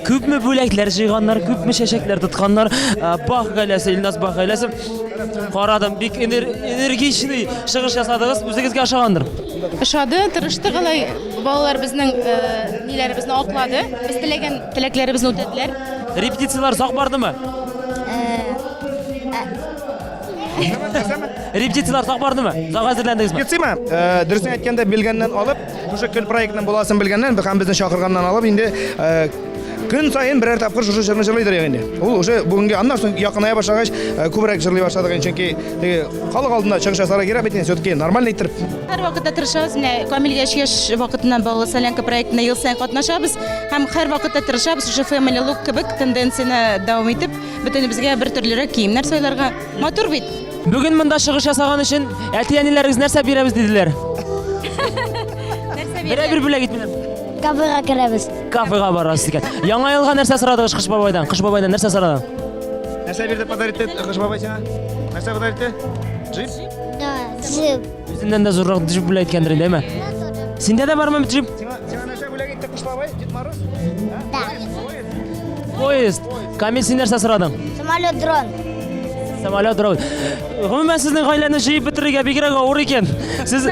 Күпме бүләкләр җыйганнар, күпме чәчәкләр тотканнар. Э, Бах гаиләсе, Илназ Бах гаиләсе. Карадым, бик энергичный чыгыш ясадыгыз, үзегезгә ошагандыр. Ошады, тырыштык алай. Балалар безнең э, ниләребезне аклады. Без теләгән теләкләребезне үтәделәр. Репетицияләр озак бардымы? Репетицияләр озак бардымы? Озак әзерләндегезме? Репетицияме? Э, дөресен әйткәндә, белгәннән алып, шушы көн проектының буласын белгәннән һәм безне чакырганнан алып инде э, көн саен берәр тапкыр шушы җырны җырлыйдыр инде. Ул уже бүгенге аннан соң якыная башлагач, э, күбрәк җырлый башладык инде, чөнки теге халык алдында чыгыш ясарга кирәк бит инде, все-таки нормально иттереп. Һәрвакытта тырышабыз, менә Камилгә өч яшь вакытыннан Балалы солянка проектында ел саен катнашабыз һәм һәрвакытта тырышабыз шушы Family Look кебек тенденцияне дәвам итеп, бөтенебезгә бер төрлерәк киемнәр сайларга. Матур бит. Бүген монда чыгыш ясаган өчен әти-әниләрегез нәрсә бирәбез диделәр? Нәрсә Берәр бер бүләк итмиләр. Кафега керәбез. Кафега барасыз икән. Яңа елга нәрсә сорадыгыз Кыш бабайдан? Кыш бабайдан нәрсә сорадың? Нәрсә бирде подарить итте Кыш бабай сиңа? Нәрсә подарить итте? Джип? Да, джип. Үзеннән дә зуррак джип бүләк иткәндер инде, әйме? Синдә дә бармы джип? Сиңа сиңа нәрсә бүләк итте Кыш бабай? Дед Мороз? Да. Поезд. Камил, син нәрсә сорадың? Самолет, дрон. Самолет, дрон. Гомумән, сезнең гаиләне җыеп бетерергә бигрәк авыр икән. Сез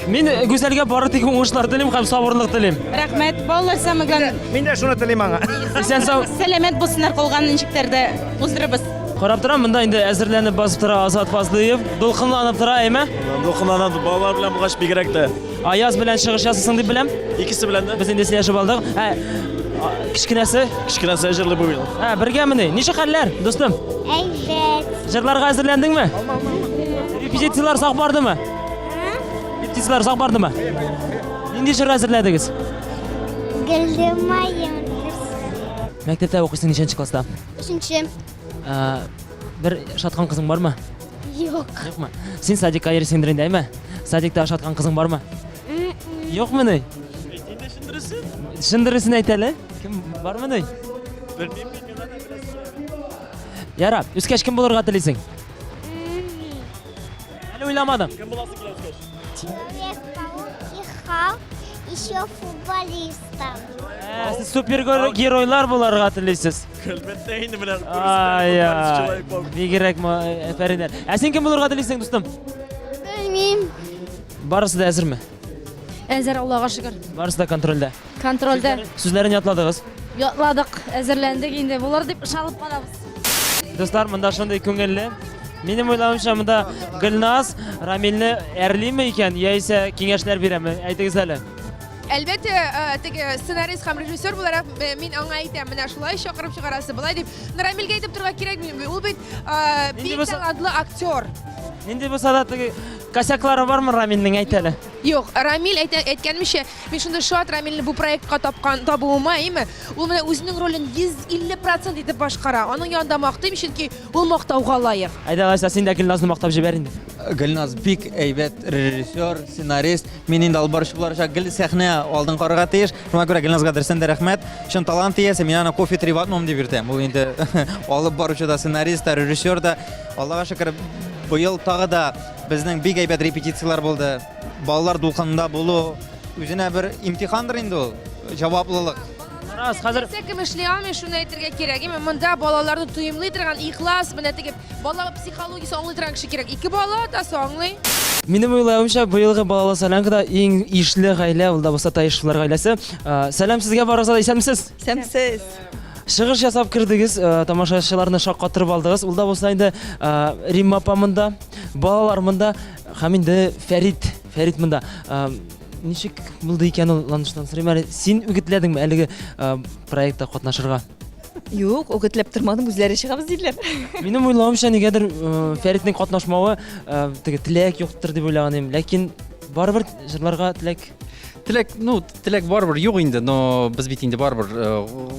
мин Гүзәлгә бары тик уңышлар телим һәм сабырлык телим. Рәхмәт. Балалар самое главное. Мин дә шуны телим аңа. Исән сау. Сәламәт булсыннар, калганын ничектер дә уздырырбыз. Карап торам, монда инде әзерләнеп басып тора Азат Фазлыев. Дулкынланып тора, әйме? Дулкынланам, балалар белән булгач бигрәк тә. Аяз белән чыгыш ясыйсың дип беләм. Икесе белән дә. Без инде сөйләшеп алдык. Ә, кечкенәсе? Кечкенәсе җырлый бүген. Ә, бергәмени? Ничек хәлләр, дустым? Әйбәт. Җырларга әзерләндеңме? Репетицияләр сак бардымы? Репетицияләр сак бардымы? Нинди җыр әзерләдегез? Гөлдемаем. Мәктәптә укыйсың ничәнче класста? Өченче. Ә, бер шаткан кызың бармы? Юк. Юкмы? Син садикка йөрисеңдер инде, әйме? Садикта ошаткан кызың бармы? Юкмыни? Чын дөресен әйт әле. Кем бармыни? Белмим мин, миңа да беләсе килә. Ярар, үскәч кем булырга телисең? Әле уйламадың. Кем буласы килә үскәч? Человек-паук и Халк, еще футболистом. Ә, сез супергеройлар буларга телисез. Әлбәттә инде менә. Ай, ай. Бигрәк әфәриннәр. Ә син кем булырга телисең, дустым? Белмим. Барысы да әзерме? Әзер, Аллага шөкер. Барысы да контрольдә. Контрольдә. Сүзләрен ятладыгыз. Ятладык, әзерләндек инде. Булыр дип ышанып калабыз. Дуслар, монда шундый күңелле. Минем уйлавымча, монда Гөлназ Рамилне әрлиме икән, яисә киңәшләр бирәме? Әйтегез әле. Әлбәттә, э, теге сценарист һәм режиссер буларак э, мин аңа әйтәм, менә шулай чакырып чыгарасы, болай дип. Но Рамилгә әйтеп торырга кирәкми, ул бит э, бик талантлы актер. Нинди булса да теге косяклары бармы Рамилнең, әйт әле. Юк, Рамил әйтә, әйткәнемчә, мин шундый шат Рамилне бу проектка тапкан, табуыма, әйме? Ул менә үзенең ролен 150% итеп башкара. Аның янында мактыйм, чөнки ул мактауга лаек. Әйдә, алайса, син дә Гөлназны мактап җибәр инде. Гөлназ бик әйбәт режиссер, сценарист. Мин инде алып баручы буларак гел сәхнә алдын карарга тиеш. Шуңа күрә Гөлназга дөрестән дә рәхмәт. Чын талант иясе, мин аны кофе три в одном дип йөртәм. Ул инде алып баручы да, сценарист та, режиссер да. Аллага шөкер, быел тагы да безнең бик әйбәт репетицияләр булды. Балалар дулкынында булу үзенә бер имтихандыр инде ул, җаваплылык. Рас, хәзер Нәрсә кем эшли алмый, шуны әйтергә кирәк. Әмма монда балаларны тоемлый торган, ихлас, менә теге бала психологиясе аңлый торган кеше кирәк. Ике бала атасы аңлый. Минем уйлавымча, быелгы балалы солянкада иң ишле гаилә ул да булса Таишевлар гаиләсе. Сәлам сезгә барыгызга да, исәнмесез? Исәнмесез. Чыгыш ясап кердегез, э, тамашачыларны шаккатырып алдыгыз. Ул да булса инде э, Римма апа монда, балалар монда һәм инде Фәрит, Фәрит монда. Э, ничек булды икән ул Ландыштан сорыйм әле. Син үгетләдеңме әлеге проектта катнашырга? Юк, үгетләп тормадым, үзләре чыгабыз диделәр. Минем уйлавымча, нигәдер Фәритнең катнашмавы теге теләк юктыр дип уйлаган идем. Ләкин барыбер җырларга теләк Теләк, ну, теләк барыбер юк инде, но без бит инде барыбер э,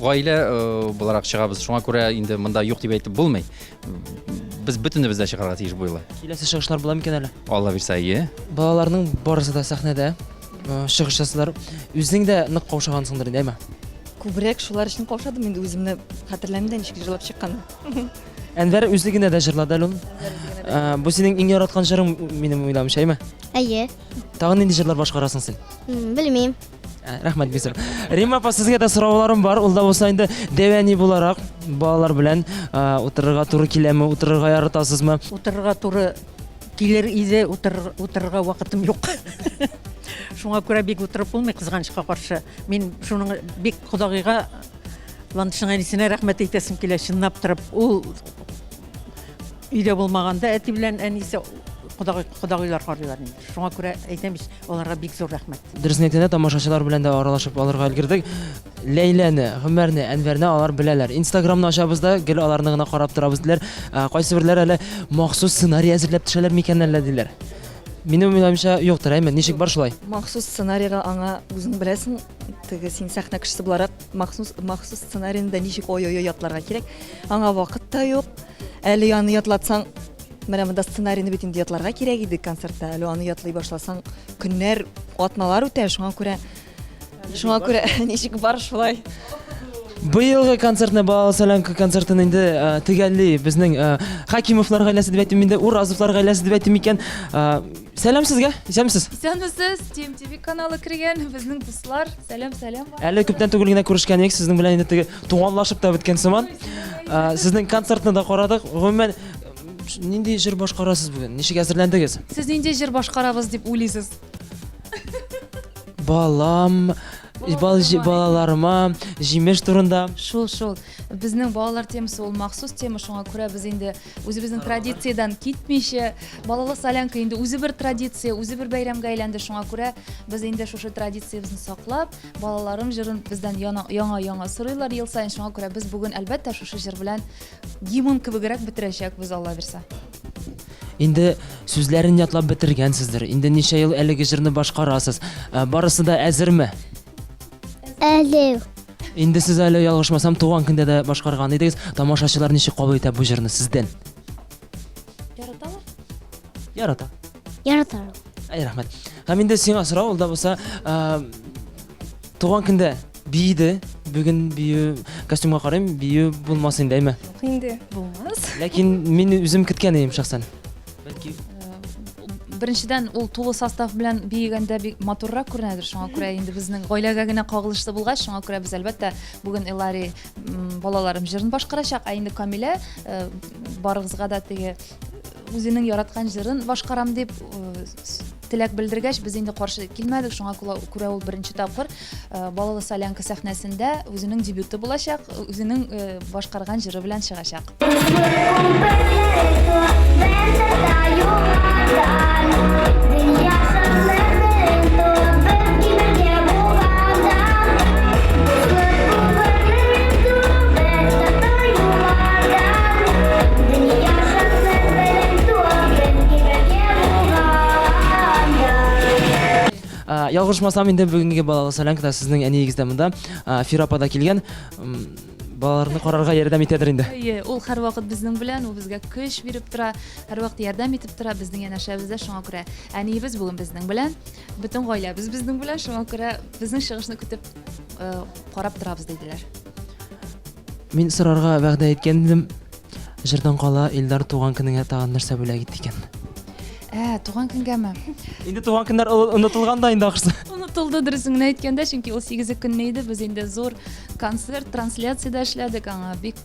гаилә э, буларак чыгабыз. Шуңа күрә инде монда юк дип әйтеп булмый. Без бөтенебез дә чыгарга тиеш бу юлы. Киләсе чыгышлар була микән әле? Алла бирсә, әйе. Балаларның барысы да сәхнәдә э, чыгыш ясыйлар. Үзең дә нык каушагансыңдыр инде, әйме? Күбрәк шулар өчен каушадым инде үземне хәтерләмим дә ничек җырлап чыкканны. Әнвәр үзе генә дә җырлады әле ул. Бу синең иң яраткан җырың, минем уйлавымча, әйме? Әйе. Тагын нинди җырлар башкарасың син? Белмим. Ә, Рәхмәт бик зур. Римма апа, сезгә дә сорауларым бар. Ул да булса инде дәү әни буларак балалар белән ә, утырырга туры киләме, утырырга яратасызмы? Утырырга туры килер иде, утыр, утырырга вакытым юк. Шуңа күрә бик утырып булмый, кызганычка каршы. Мин шуның бик кодагыйга Ландышның әнисенә рәхмәт әйтәсем килә, чынлап торып. Ул Өйдә булмаганда әти белән әнисе кодагый, кодагыйлар карыйлар инде. Шуңа күрә әйтәм ич, аларга бик зур рәхмәт. Дөресен әйткәндә, тамашачылар белән дә аралашып алырга өлгердек. Ләйләне, Гомәрне, Әнвәрне алар беләләр. Инстаграмны ачабыз да, гел аларны гына карап торабыз диләр. Ә, Кайсыберләр әле махсус сценарий әзерләп төшәләр микән әллә диләр. Минем уйлавымча, юктыр, әйме? Ничек бар шулай? Махсус сценарийга аңа үзең беләсең, теге син сәхнә кешесе буларак махсус махсус сценарийны да ничек ой-ой-ой ятларга кирәк. Аңа вакыт та юк. Әле аны ятлатсаң, менә монда сценарийны бит инде ятларга кирәк иде концертта. Әле аны ятлый башласаң, көннәр, атналар үтә, шуңа күрә шуңа күрә ничек бар шулай. Быелгы концертны Балалы солянка концертын инде э, төгәлли безнең э, Хакимовлар гаиләсе дип әйтим инде, Уразовлар гаиләсе дип әйтим икән. Э, сәлам сезгә, исәнмесез. Исәнмесез, TMTV каналы кергән безнең дуслар. Сәлам, сәлам. Әле күптән түгел генә күрешкән идек, сезнең белән инде теге туганлашып та беткән сыман. Э, сезнең концертны да карадык. Гомумән, нинди җыр башкарасыз бүген? Ничек әзерләндегез? Сез нинди җыр башкарабыз дип уйлыйсыз? Балам, бал, балаларыма җимеш турында. Шул, шул. Безнең балалар темасы ул махсус тема, шуңа күрә без инде үзебезнең традициядән китмичә, балалы солянка инде үзе бер традиция, үзе бер бәйрәмгә әйләнде, шуңа күрә без инде шушы традициябезне саклап, балаларым җырын бездән яңа-яңа сорыйлар ел саен, шуңа күрә без бүген әлбәттә шушы җыр белән гимн кебегрәк бетерәчәкбез, Алла бирсә. Инде сүзләрен ятлап бетергәнсездер. Инде ничә ел әлеге җырны башкарасыз. Ә, Барысы да әзерме? Әзер. Инде сез әле ялгышмасам туган көндә дә башкарган идегез. Тамашачылар ничек кабул итә бу җырны сездән? Яраталар? Ярата. Яраталар. Әй, рәхмәт. Һәм инде сиңа сорау, ул да булса, ә, туган көндә биеде. Бүген бию костюмга карыйм, бию булмас инде, әйме? Юк инде, булмас. Ләкин мин үзем көткән идем шәхсән. Бәлки Беренчедән, ул тулы состав белән биегәндә бик матуррак күренәдер, шуңа күрә инде безнең гаиләгә генә кагылышлы булгач, шуңа күрә без әлбәттә бүген Элари балаларым җырын башкарачак, ә инде Камилә э, барыгызга да теге үзенең яраткан җырын башкарам дип э, теләк белдергәч, без инде каршы килмәдек, шуңа күрә ул беренче тапкыр э, Балалы солянка сәхнәсендә үзенең дебюты булачак, үзенең э, башкарган җыры белән чыгачак. Ялгышмасам, инде бүгенге балалы солянкада сезнең әниегез дә монда, Фира апа да килгән. Балаларны карарга ярдәм итәдер инде. Әйе, ул һәрвакыт безнең белән, ул безгә көч биреп тора, һәрвакыт ярдәм итеп тора, безнең янәшәбездә, шуңа күрә әниебез бүген безнең белән, бөтен гаиләбез безнең белән, шуңа күрә безнең чыгышны көтеп карап торабыз диделәр. Мин сорарга вәгъдә иткән идем. Җырдан кала Илдар туган көнеңә тагын нәрсә бүләк итте икән? Ә, туган көнгәме? Инде туган көннәр онытылган да инде ахрысы. Онытылды, дөресен генә әйткәндә, чөнки ул 8 көнне иде. Без инде зур концерт, трансляция дә эшләдек. Аңа бик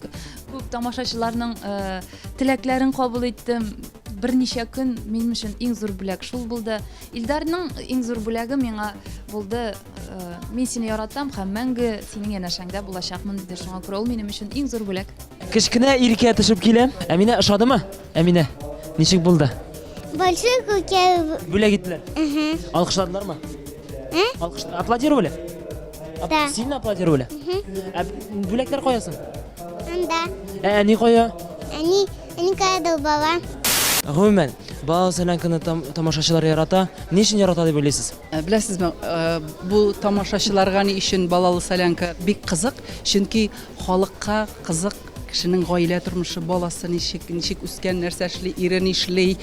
күп тамашачыларның э, теләкләрен кабул иттем. берничә көн минем өчен иң зур бүләк шул булды. Илдарның иң зур бүләге миңа булды, э, мин сине яратам һәм мәңге синең янәшәңдә булачакмын диде. Шуңа күрә ул минем өчен иң зур бүләк. Кечкенә Иркә төшеп килә. Әминә ошадымы? Әминә, ничек булды? Большой күкә. Бүләк иттеләр. Алкышладылармы? Алкыш аплодировали? Да. Сильно аплодировали? Ә бүләкләр кая соң? Анда. Ә әни кая? Әни, әни кая бала. Гомумән, балалы солянканы тамашачылар ярата. Ни өчен ярата дип уйлыйсыз? Э, беләсезме, э, бу тамашачыларга ни өчен балалы солянка бик кызык? Чөнки халыкка кызык кешенең гаилә тормышы, баласы ничек, ничек үскән, нәрсә эшли, ире нишли.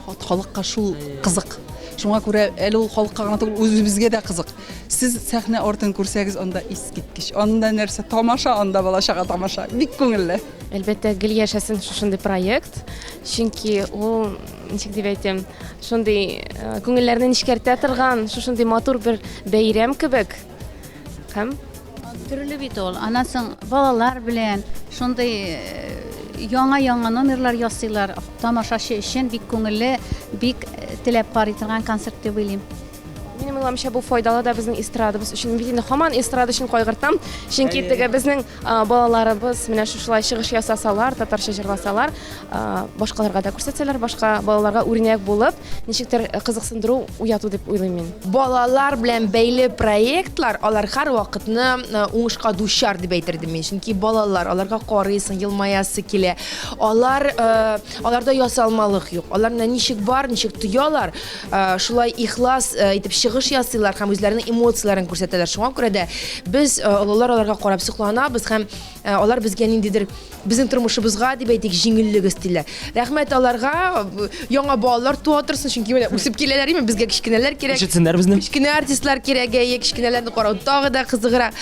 Халыкка шул кызык. Шуңа күрә әле ул халыкка гына түгел, үзебезгә дә кызык. Сез сәхнә артын күрсәгез, анда искиткеч. Анда нәрсә тамаша, анда бала-чага тамаша. Бик күңелле. Әлбәттә, гел яшәсен шушындый проект, чөнки ул, ничек дип әйтим, шундый э, күңелләрне нечкәртә торган, шушындый матур бер бәйрәм кебек. Һәм Төрле бит ул. Аннан соң балалар белән шундый яңа-яңа номерлар ясыйлар. Тамашачы өчен бик күңелле, бик теләп карый торган концерт дип уйлыйм. Минем уйлавымча, бу файдалы да безнең эстрадабыз өчен. Мин бит инде һаман эстрада өчен кайгыртам. Чөнки теге безнең балаларыбыз менә шушылай чыгыш ясасалар, татарча җырласалар, башкаларга да күрсәтсәләр, башка балаларга үрнәк булып, ничектер кызыксындыру уяту дип уйлыйм мин. Балалар белән бәйле проектлар, алар һәрвакытны уңышка дучар дип әйтер идем мин. Чөнки балалар, аларга карыйсың, елмаясы килә. Алар, аларда ясалмалык юк. Алар менә ничек бар, ничек тоялар, шулай ихлас итеп чыгыш ясыйлар һәм үзләренең эмоцияләрен күрсәтәләр. Шуңа күрә дә без, олылар, аларга карап сокланабыз һәм алар безгә ниндидер безнең тормышыбызга дип әйтик, җиңеллек өстиләр. Рәхмәт аларга, яңа балалар туа торсын, чөнки менә үсеп киләләр, име, безгә кечкенәләр кирәк. Ишетсеннәр безне. Кечкенә артистлар кирәк, әйе, кечкенәләрне карау тагы да кызыграк.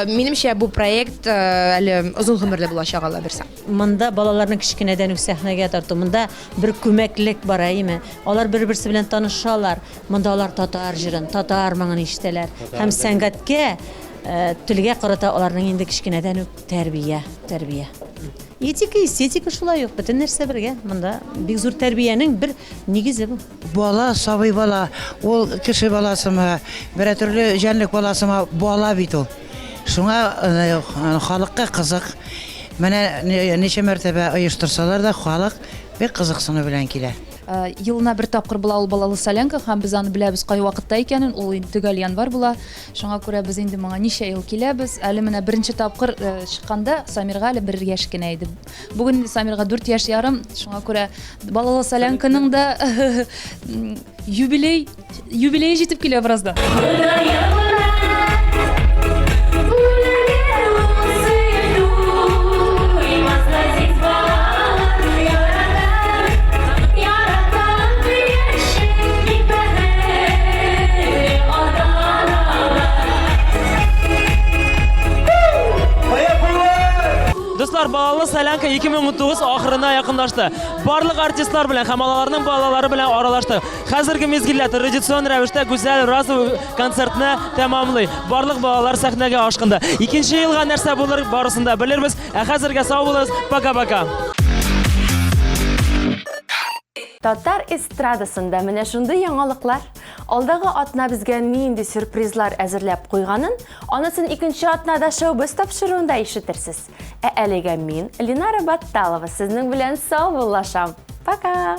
Минемчә, бу проект әле озын гомерле булачак, Алла бирсә. Монда балаларны кечкенәдән үк сәхнәгә тарту, монда бер күмәклек бар, әйеме? Алар бер-берсе белән танышалар. Монда алар татар җырын, татар моңын ишетәләр. Һәм сәнгатькә, телгә карата аларның инде кечкенәдән үк тәрбия, тәрбия. Этика, эстетика шулай ук, бөтен нәрсә бергә. Монда бик зур тәрбиянең бер нигезе бу. Бала, сабый бала, ул кеше баласымы, берәр төрле җәнлек баласымы, бала бит ул. Шуңа халыкка кызык. Менә ничә мәртәбә оештырсалар да, халык бик кызыксыну белән килә. Елына бер тапкыр була ул балалы солянка, һәм без аны беләбез кай вакытта икәнен, ул инде төгәл январь була. Шуңа күрә без инде моңа ничә ел киләбез. Әле менә беренче тапкыр чыкканда Самирга әле бер яшь кенә иде. Бүген инде Самирга 4 яшь ярым. Шуңа күрә балалы солянканың да юбилей юбилее җитеп килә бераздан. Дуслар, балалы солянка 2019 ахырына якынлашты. Барлык артистлар белән һәм аларның балалары белән аралаштык. Хәзерге мизгелдә традицион рәвештә Гүзәл Уразова концертны тәмамлый. Барлык балалар сәхнәгә ашкынды. Икенче елга нәрсә булыр, барысын да белербез. Ә хәзергә сау булыгыз. Пока-пока. Татар эстрадасында менә шундый яңалыклар. Алдагы атна безгә нинди сюрпризлар әзерләп куйганын, анысын икенче атнада шоу-біз тапшыруында ишетерсез. Ә әлегә мин, Ленара Батталова, сезнең белән саубуллашам. Пока!